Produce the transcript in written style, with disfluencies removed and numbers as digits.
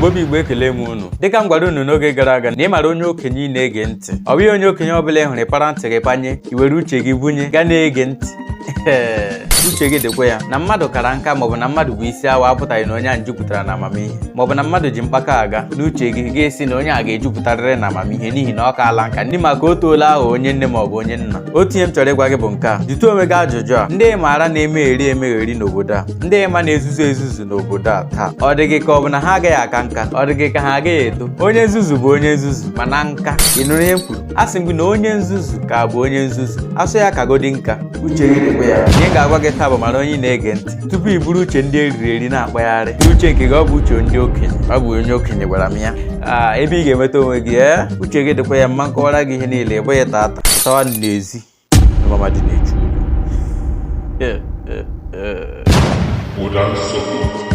Igbo bụ Igbo, ekele m unu. Dịka m gwara unu n'oge gara aga na ị mara onye okenye ị na-ege ntị, ọ bụghị onye okenye ọbụla ị hụrụ ịpara ntị gị panye, i were uche gị bunye gaa na-ege ntị. Uche gị dịkwa ya na mmadụ kara nka maọbụ na mmadụ bụ isi awa apụtaghị na onye a jupụtara na amamihe, maọbụ na mmadụ ji mkpakọ aga n'uche gị ga-esi na onye a ga-ejupụtarịrị na amamihe n'ihi na ọ kaala nka ndị maka o toola ahụ onye nne maọbụ onye nna. Otu ihe m chọrọ ịgwa gị bụ nke a: jụtụ onwe gị ajụjụ a. Ndị ị maara na-emegheri emegheri n'obodo a, ndị ịma na-ezuzu ezuzu n'obodo a taa, ọ dị gị ka ọ bụ na ha agaghị aka nka? Ọ dị gị ka ha agaghị eto? Onye nzuzu bụ onye nzuzu, mana nka, ị nụrụ ihe m kwuru? A sị m gị na onye nzuzu ka bụ onye nzuzu, asụ ya kagodi nka. Uche gị dịkwa ya. Ihe m ga-agwa gị taa bụ mara onye ị na-ege ntị tupu i buru uche ndị eriri eri na-akpagharị. Uche nke gị ọ bụ uche ndị okenye? Ọ bụ onye okenye gwara m ya. Aa, ebe ị ga-enweta onwe gị, ee, uche gị dịkwa ya mma. Nkọwara gị ihe niile ị bụghị tata tawa n'ezi mama dị na-echu ulu. Ụda nsogbu.